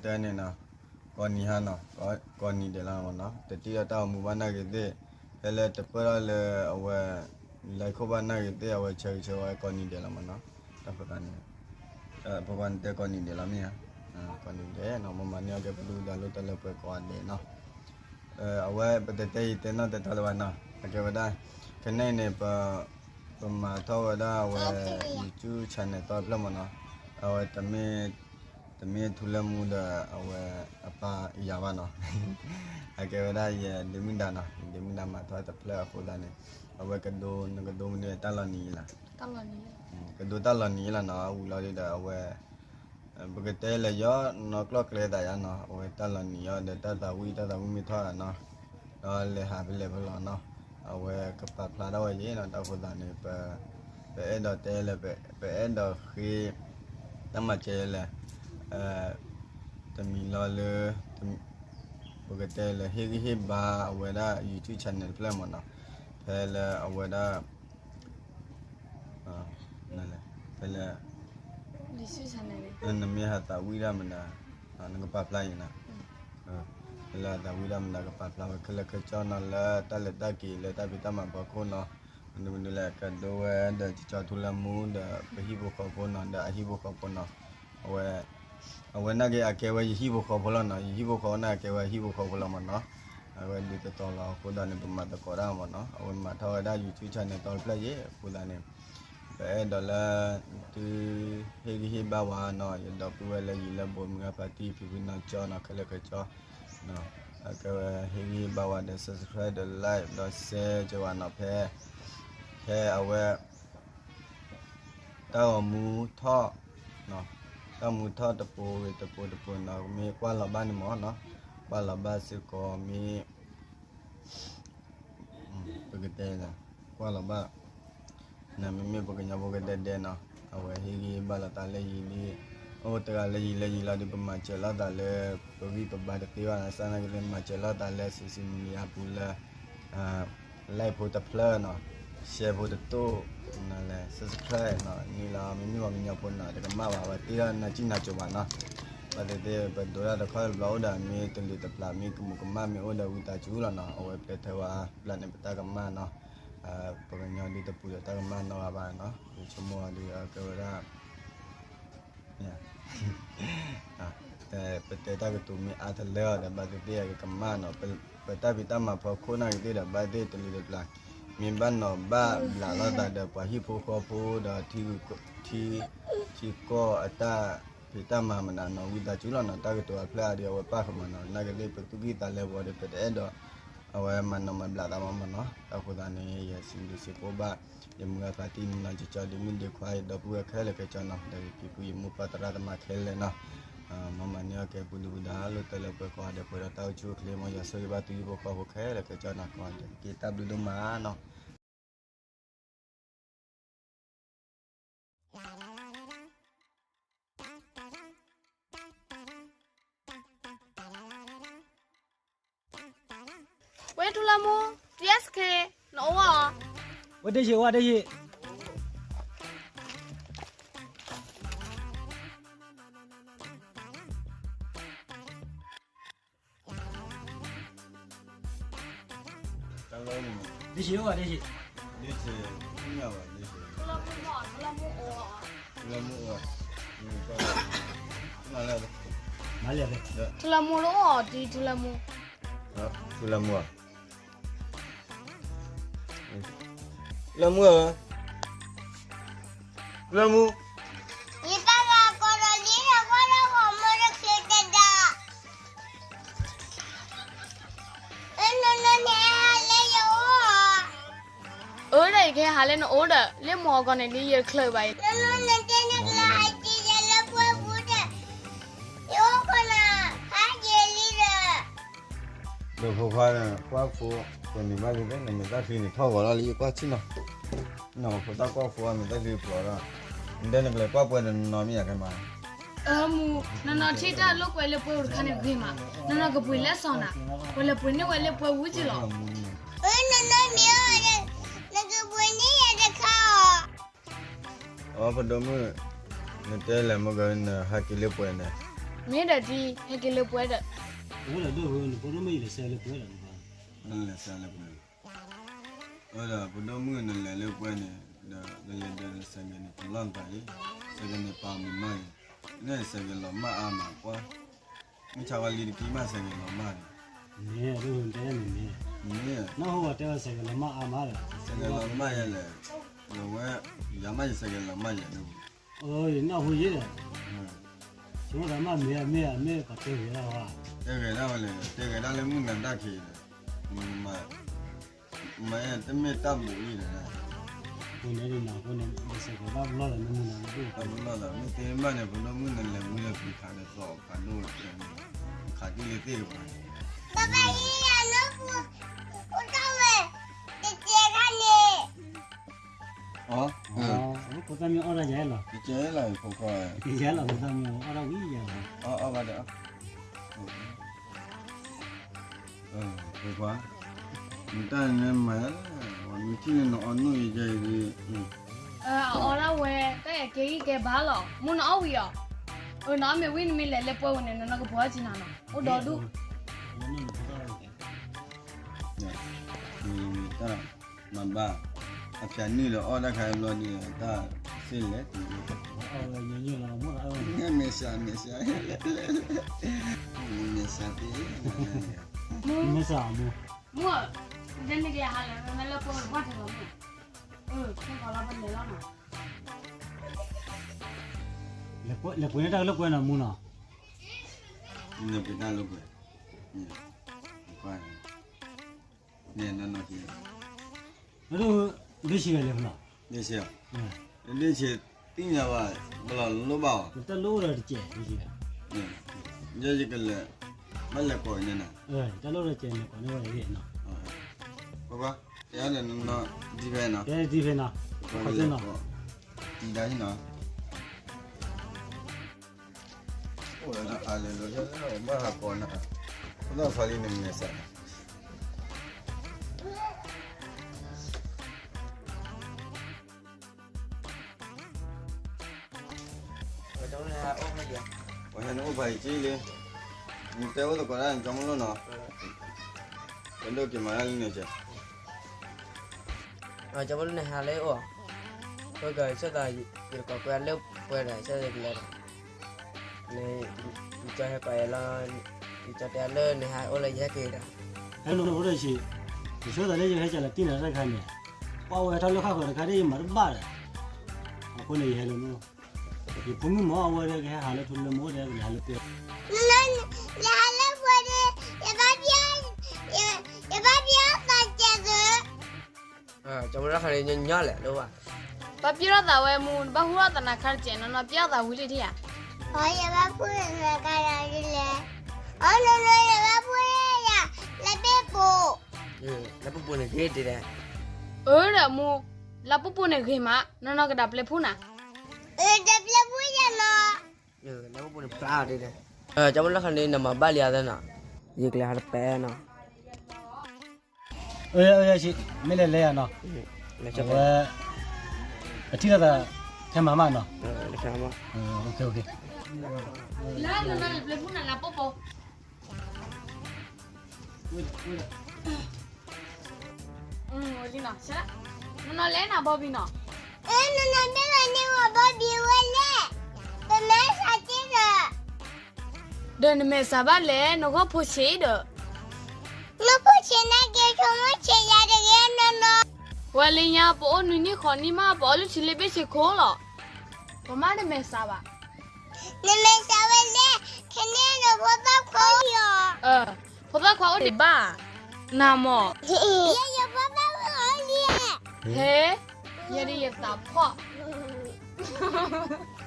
တဲန့ၣ်နီၤ, ကိးနံၤဟါနီၤ, ကိးနံၤဒဲးလီၤမ့ၢ်နီၤ, တတ့ထီၣ်တၢ်ဂီၤမူဘၣ်နာ်ဂ့ၤသ့ၣ်, ဖဲလၢတပၢၢ်ထီၣ်လၢအဝဲ လဲၤခိၣ်ဘၣ်နာ်ဂ့ၤသ့ၣ် အဝဲဆၢဂ့ၤဆၢဝါကိးနံၤဒဲးလီၤမ့ၢ်နီၤ, တၢ်ဖိသၣ်န့ၣ်, ဖိခွါန့ၣ်တဲကိးနံၤဒဲးလီၤမ့ၢ်ဧါ, ကိးနံၤဒဲးနီၤ, မ်မၤန့ၢ်အီၣ်ကဲပဒုၣ်ပဒါလိၣ်တၢ်လၢပှဲၤကိးဂၤဒဲးနီၤ, အဝဲပတတဲယံၤတဲနီၢ်တဲထီလၢၤဘၣ်နီၤ, အကဲဝဲဒၣ်, ခဲကနံၣ်အံၤန့ၣ် ပမၤထီၣ်ဝဲဒၣ်အဝဲ YouTube channel သီတဖျၢၣ်မ့ၢ်နီၤ, အဝဲ တမ့ၢ်ထူလၢမူဒီး အဝဲအပၢ်ယၤဘၣ်နီၤ, အကဲဝဲဒၣ်ယဒ့မုၣ်ဒါနီၤ, ယဒ့မုၣ်ဒါမၤထီၣ်တဖျၢၣ်အဃိသတးန့ၣ်, အဝဲကဒိ နကဒိမနုၤတၢ်လီၤနံၤယံၤလီၤ, ကဒိတၢ်လီၤနံၤယံၤလီၤနီၤ, ဝံၤလီၤဒုဒီးအဝဲ ပကတဲလၢယီၤနီၢ်ကျီၢ်ကျဲသးယါနီၤ, အဝဲတၢ်လီၤနံၤယီၤဒီးတၢ်သးဝံၣ် တၢ်သးဝံၣ်မ့ၢ်ထီၣ်နီၤ, ဒီးလဲၤဟးဖဲလဲၣ်ဖဲလဲၣ်နီၤ, အဝဲကပာ်ဖျါထီၣ်ဝဲယံၤနီၤ, တၢ်ဃိသးန့ၣ် ပအဲၣ်ဒိးတဲလၢ ပအဲၣ်ဒိးဃ့ တၢ်မၤစၢၤလၢ တမံၤလီၤလၢ ပကတဲလၢဟ့ၣ်ဂံၢ်ဟ့ၣ်ဘါအဝဲဒၣ် YouTube channel တဖျၢၣ်မ့ၢ်နီၤ, ဖဲလၢအဝဲဒၣ် ဖဲလၢ နမ့ၢ်ဟးသးဝံၣ်ဒၣ်မနုၤ, နကပာ်ဖျါအံၤနီၤ, ဖဲလၢအသးဝံၣ်ဒၣ်မနုၤ ကပာ်ဖျါဝဲခဲလၢာ်ခဲဆ့နီၤ, လၢတၢ်လဲၤတၢ်က့ၤလၢတၢ်ဖံးတၢ်မၤဖီခိၣ်နီၤ, မနုၤမနုၤလဲၣ် ကဒိဝဲဒီးကၠီထူလၢမူဒီး ပဟံၣ်ဖိဃီဖိနီၤ, ဒီးအဟံၣ်ဖိဃီဖိနီၤ, အဝဲ အဝဲနာ်က့အကဲဝဲယဟံၣ်ဖိဃီဖိလီၤနီၤ, ယဟံၣ်ဖိဃီဖိန့ၣ် အကဲဝဲဟံၣ်ဖိဃီဖိလီၤမ့ၢ်နီၤ, အဝဲဒ်သိးသိးလီၤအဃိသတးန့ၣ် ပမၤသကိးတၢ်မ့ၢ်နီၤ, အဝဲမၤထီၣ်ဝဲဒၣ် YouTube channel သီတဖျၢၣ်ယံၤအဃိသတးန့ၣ်, ပအဲၣ်ဒိးလၢ သုဟ့ၣ်ဂံၢ်ဟ့ၣ်ဘါဝဲနီၤ, ယဒီပုၢ်ဝဲၢ်လၢယံၤလၢဘူး မုၢ်ဂၤဖါတံၢ် ဖံဖုနီၢ်ကၠီနီၤ, ခဲလၢာ်ခဲဆ့ အကဲဝဲဟ့ၣ်ဂံၢ်ဟ့ၣ်ဘါဝဲဒီး subscribe ဒီး like ဒီး share ကဝဲနီၤ, ဖဲ ဖဲအဝဲ တၢ်ဂီၤမူထီၣ် တၢ်မူထီၣ်တပိၤဂ့ၤတပိၤတပိၤနီၤ, မ့ၢ်ကွၢ်လီၤဘၣ်န့ၣ်မ့ၢ်နီၤ, ကွၢ်လီၤဘၣ်စ့ၢ်ကီးမ့ၢ် ပကတဲလဲၣ်, ကွၢ်လီၤဘၣ် နမ့မ့ၢ်ပှၤကညီဖိကဒဲကဒဲနီၤ, အဝဲဟ့ၣ်ဂံၢ်ဟ့ၣ်ဘါလိာ်သးလၢယံၤလံ, အိၣ်တဂၤလၢယံၤလၢယံၤလီၤဒီး ပမၤစၢၤလိာ်သးလၢ ပဂံၢ်ပဘါတသ့ဘၣ်နီၤ, စၢ်နာ်က့လၢမၤစၢၤလိာ်သးလၢ social media အပူၤလၢ like ဖိတဖျၢၣ်နီၤ, share ဖိတတိၢ်, နလဲၤ subscribe နီၤ, နံၤလီၤ မ့မ့ၢ်ပှၤကညီဖိနီၤ တကမၣ်ဘၣ် ဝဲတ့ထီၣ်နၤစံၣ်နၤစိၤဘၣ်နီၤ, ဘၣ်သ့ၣ်သ့ၣ် ပဒိတၢ်တခီတဘျီအိၣ်ဒီး မ့ၢ်တလုာ်တပျၢ် မ့ၢ်ကမူးကမၣ်မ့ၢ်အိၣ်ဒီး ဝံသးစူၤလီၤနီၤ, အဝဲပျဲထီၣ်ဝဲပျၢ်န့ၣ် ပတၢ်ကမၣ်နီၤ, ပှၤကညီဒ်တပူၤဒီးတၢ်ကမၣ်နီတဂၤဘၣ်နီၤ, ယဆိကမိၣ်အီၤဒီး အကဲဝဲဒၣ် ပတဲတၢ်ကတိၤမ့ၢ်အါတလၢအီၤဒီး ဘၣ်သ့ၣ်သ့ၣ်ကကမၣ်နီၤ, ပတၢ်ဖံးတၢ်မၤဖီခိၣ်နာ်က့သ့ၣ်ဒီး ဘၣ်သ့ၣ်တလုာ်တပျၢ်, မ့ၢ်ဘၣ်နီၤဘၣ်ဘျးလိာ်သးဒီး ပှၤဟံၣ်ဖိဃီဖိဒီး ထံ ထံကီၢ်အတၢ်ဖံးတၢ်မၤမနုၤနီၤ, ဝံသးစူၤလီၤနီၤ, တၢ်ကတိၤအဖျၢၣ်အါဒီး အဝဲပၣ်ဃုာ်မးနီၤ, နာ်က့သ့ၣ် ပသူၣ်ကံၢ်သးလဲအဂီၢ်ဒီး ပတအဲၣ်ဒိး အဝဲမၤနီၤမၤဘျးသးမးမးနီၤ, တၢ်ဃိသတးန့ၣ် ယစံးဘျုးစံးဖှိၣ်ဘၣ် ယမုၢ်ဂၤဖါတံၢ် နီၢ်ကၠီဒုးမုၢ်ဒုးခွါ ယဒီပုၢ်ဝဲၢ်ခဲလၢာ်ခဲဆ့နီၤ, ဒီးယဖံဖုယမိၢ်ပၢ်သရၣ်သမါခဲလၢာ်နီၤ, မ်မၤန့ၢ်အီၣ်ကဲပဒုၣ်ပဒါလိာ်တၢ်လၢပှဲၤကိးဂၤဒဲး ပှဲၤဒီးတၢ်အိၣ်ဆူၣ်အိၣ်ချ့ မ်ယွၤဆိၣ်ဂ့ၤဘၣ်သုဟံၣ်ဖိဃီဖိခဲလၢာ်ခဲဆ့နီၤ, က့ၤတၢ်ဘျုးဒိၣ်မးနီၤ. ဝဲထူလၢမူ တံၢ်စခ့ နအိၣ်ဧါ, ဝဲတယံာ်ဝဲတယံာ် တယံာ်ဝဲတယံာ်, ထူလၢမူတအိၣ်ဧါ, တံၢ်ထူလၢမူ, ထူလၢမူဧါ, ထူလၢမူဧါ, ထူလၢမူ, ယတၢ်ဂၤကီးဒီးလံဒီး ကွၢ်လၢဂီၤမူတချုးတဒါ, နနီၤန့ၣ်ဟဲလၢယအိၣ်ဧါ, အၢ ဒီးယကဟဲဟးလၢနအိၣ်ဒီး လၢမိၢ်အဂီၢ်န့ၣ်ဒ်ယတချုးဘၣ်, နနီၤန့ၣ်တဲနကလၢဟဲက့ၤယဲလၢပှၢ်ပူၤဒီး ယအိၣ်ခိးနၤ ဟဲက့ၤလံဒီး ဒီးဖိခွါန့ၣ် ကွၢ်ဖိ ကိးနံၤဘၣ်သ့ၣ်သ့ၣ်န့ၣ် မ့ၢ်တၢ်ချံန့ၣ်ထီၣ်ဂီၤလီၤလံ ယကွၢ်ဆံၣ်နီၤ, နဖိသၣ်ကွၢ်ဖိအမ့ၢ်တၢ်ချံဖျိးဒီး, နတဲနကလဲၤကွၢ်ပှဲၤတနီၤမ့ၢ်ယၤခဲမး, အၢမူ, နနီၤထံၣ်တၢ်လိာ်ကွဲလၢပှဲၤအိၣ်တခါန့ၣ်ဂ့ၤမး, နနီၤကပှ့ၤလၢစီၤနၤ, ပှၤလဲၤပှ့ၤန့ၢ်ဝဲလၢပှဲၤဝံၤက့ၤလီၤ, အၢ နနီၤမ့ၢ်အီၤဒီး နကပှ့ၤန့ၢ်ယၤတခါအီၤ အီ ဖဒိမုၣ်, နတဲလဲၣ်မ့ၢ်ဂ့ၤ နဟဲက့ၤလၢပှဲၤန့ၣ်, မ့ၢ်ဒီးဒ် ဟဲက့ၤလၢပှဲၤဒီး, ဝဲဒၣ်ဒိၣ်ဝဲန့ၣ် ဖိဒိၣ်မုၣ်အံၤလဲၤဆဲးလၢပှဲၤဒီး, လဲၤဆဲးလၢပှဲၤ, အဝဲဒၣ်ဖိဒိၣ်မုၣ်နလဲၤလၢပှဲၤန့ၣ်, ဒီးကလဲၤဒီးစဲးကဲးန့ၣ် ပလီၢ်သးအံၤ, စဲးကဲးန့ၣ်ပာ်မုၢ်နီၢ်အံၤ, န့ၣ်စဲးကဲးလီၤမၢ်အါမးကွၢ်, မုၢ်ဆါဝဲလံတကံမးစဲးကဲးလီၤမၢ်န့ၣ်, မ့ၢ်, နၢ်ဟူဝဲတဲဝဲစဲးကဲးလီၤမၢ်အါမးဒီး, စဲးကဲးလီၤမၢ်ယဲလဲၣ်, ဒီးဝဲ, ယၤမးယစဲးကဲးလီၤမၢ်ယဲန့ၣ်, နၢ်ဟူယဲဒီး, ဆိမိၣ်သးမ့ၢ်အမ့ၢ်အမ့ၢ်ပှၤတဲဂဲၤဒၣ်ဝဲ, တဲဂဲၤဒၣ်ဝဲလဲၣ် တဲဂဲၤဒၣ်လၢမုၢ်နၤတၢ်ခံးဒီး, မ့ၢ်တမ့ၢ်တၢ်ဘူးအံၤဒီး, အဃိန့ၣ်, အဃိန့ၣ် စဲးကဲးဘၣ်ပလီၢ်ဒီးမုၢ်နၤတဘၣ်, တၢ်ပလီၢ်ဒီး မ့ၢ်သ့မ့ၢ်ဘၣ်န့ၣ် ဖိဒိၣ်မုၣ်နလဲၤမူလၢဖံးခးဒီးသီၣ်ဖးဒိၣ်, ခးတံၢ်လၢသ့ၣ်တပၤ, ပၢ်ပၢ်အံၤအလၢပူ, အိၣ်တၢ်ဝဲ, တကဲခါန့ၣ်, အ, ဖိသၣ်မ့ၢ်အီၣ်ဒၣ်ယဲလီၤ, တကဲလီၤဖိခွါ, ယဲလီၤဖိသၣ်မ့ၢ်အီၣ်ဒၣ်ဝံၤယဲလီၤ, အီၣ်အီၣ်ဘၣ်ဒီး, ဖိခွါ, နတၢ်န့ၣ်မၤ, နထံၣ်န့ၣ်နအီၣ်နူၢ်ယဲအံၤ, အအီၣ်ဒၣ်ဝဲ, တၢ်အဲၣ်ကဲဂံၢ်ကဲဘါလီၤ, မူနအီၣ်ဝံၤအီၤ, အနီၢ်မ့ၢ်ဝံၤနမ့ၢ်လဲၤလၢပှဲၤဝဲန့ၣ် နနီၢ်ကပီၤအီၣ်ကံနၤနီၤ, အိၣ်ဒီးဒူၣ် တၢ်မၤဘၣ်, အဖျါနုာ်ဒီးအီၣ်တၢ်ခါအဘျီဒီး တၢ်စ့လဲၣ်, မဲာ်ဆှး မဲာ်ဆှး, မဲာ်ဆှးသ့, မဲာ်ဆှးမူ, မူ, ဒ်န့ၣ်ကလဲၤဟးလၢမ့ၢ်လၢပှဲၤဘၣ်ထီၣ်လီၤမူ, လဲၤပှဲၤန့ၢ်တၢ်လၢပှဲၤနီၤမူနီၤ, လဲၤပှဲၤတၢ်လၢပှဲၤ, န့ၣ်, ဒ်ဆံးလဲၤဖဲလီၤ, ဒ်ဆံး, ဒ်ဆံးသ့ၣ်ညါဘၣ်, ဘၣ်လီၤလိၣ်ဘၣ်အီၤ, တၢ်လိၣ်ဒီးတကဲး, ယကလဲၤ, ဘၣ်လဲၤကိးန့ၢ်နၤ, တၢ်လိၣ်ဒီးတကဲးလဲၤကိးန့ၢ်ဝဲနီၤ, ပှၤ, တဲဒ်ဖဲနီၤ, တဲဒ်ဖဲနီၤ, တံၤဒါဟံၣ်နီၤ အိၣ်ဒီးတၢ်ခါလၢာ်လၢာ် ဘၣ်ဟးကိးနၤ, အိၣ်ဒီးဖးလံနမဲာ်ဆှး, ပှၤဟဲနအိၣ်ဖးယံာ်ကံလံ, နတဲအိၣ်သကိးတၢ်န့ၣ် ကၠီမုၢ်လိၣ်နီၤ, ပဒိၣ်က့ၤမၤတၢ်လံန့ၣ်ကဲ ကၠီမုၢ်လိၣ်န့ၣ်ဟးလၢအအိၣ်, အဃိကဆၢသး ယတကိးကွဲလၢပှဲၤဒီး ဆၢသးကလဲၤဒီး, ယကၠီဟဲကိးယၤလီၤ, ယကၠီတဲလၢန့ၣ်ဟးအိၣ်လၢယဟဲက့ၤဒီး, ဟဲနအိၣ်ဒီးဆံး, ယဆၢသးလၢယဟဲကလဲၤတံၢ်နၤတၢ်တခါန့ၣ်, ပှၤဝဲဟဲထီၣ်လၢဃၣ်ဃၢၤတခါဒ်ယမၤတဘၣ်ဒီး, အဃိန့ၣ်ယဟဲလၢမ့ၢ်, ယဖိမုၣ်မ့ၢ်အဝဲဒီးကဟဲဟးလၢထူလၢမ့ၢ်ဒီး ကလဲၤဟးလၢပှဲၤ, လဲၤဟးလၢပှဲၤဒီး, ယဘၣ်ပျဲ, ယဘၣ်ပျဲသးကဲးသု ကၠီမုၢ်လိၣ်ခါန့ၣ် ညီညီလဲၣ်လၢဘၣ်, ဘၣ်ပျဲထီၣ်သးဝဲမူ နဘၣ်ဟူထီၣ်သးနၤခါတကဲး နီၢ်နီၢ်ပျဲထီၣ်သးဝံၤလံဒ်ဧါ, အယဘၣ်ပူန့ၣ်နၤခါဒီးလဲၣ်, အနီၢ်နီၢ်ယဘၣ်ပူန့ၣ်ယၤ, လၢပ့ၢ်ပူ, လၢပ့ၢ်ပူန့ၣ်ဂ့ၤဒ်လဲၣ်, အၢဒီးမူ, လၢပ့ၢ်ပူန့ၣ်ဂ့ၤမး နီၢ်နီၢ်ကဒၣ်ပျဲဖူနၤ, အၢတပျဲဖူယၤနီၤ, လၢပ့ၢ်ပူန့ၣ်ဖျါဒ်လဲၣ်, ကၠီမုၢ်လိၣ်ခါန့ၣ် နမၤဘၣ်လံအသးနီၤ, ယကလဲၤဟးတပဲနီၤ အၢ, မ့ၢ်လဲၤလဲၤယၤနီၤ, အဝဲ, ပထံၣ်လိာ်သး, ခဲမၤမးနီၤ, လၢနနီၢ်ပျဲဖူနၤလၢပ့ၢ်ပူ, နီၢ်နီၢ်လဲၤနၤဘီဘံနီၤ, နီၢ်နီၢ်မ့ၢ်ဝဲန့ၣ်ဝဲဘီဘံဝဲလဲၣ်, ပမဲာ်ဆှးက့ၤဒီး ဒီးနမဲာ်ဆှးဘၣ်လဲၣ် နဂီၢ်ဖိဆံးဒီး, နဖိဆံးနာ်က့ၤဆိကမိၣ်ဆံးယၤတဂ့ၤနီၢ်နီၢ်, ဝဲလၢညါပအိၣ်နွံနံၣ်ဃိးနံၣ်မး ပအီၣ်လုၢ်ထံလၢဘ့ၣ်ဆ့ခိၣ်လီၤ, ပမ့ၢ်တမဲာ်ဆှးဘၣ်, နမဲာ်ဆှးဝဲလဲၣ်, ခဲန့ၣ်နဖိသၣ်ခွါအိၣ်လံ, ဖိသၣ်ခွါအိၣ်ဒံးဘၣ်, နမ့ၢ်, ယဖိသၣ်ခွါအိၣ်လံ, ဟဲ, ယဲဒၣ်ယသးဖှီၣ်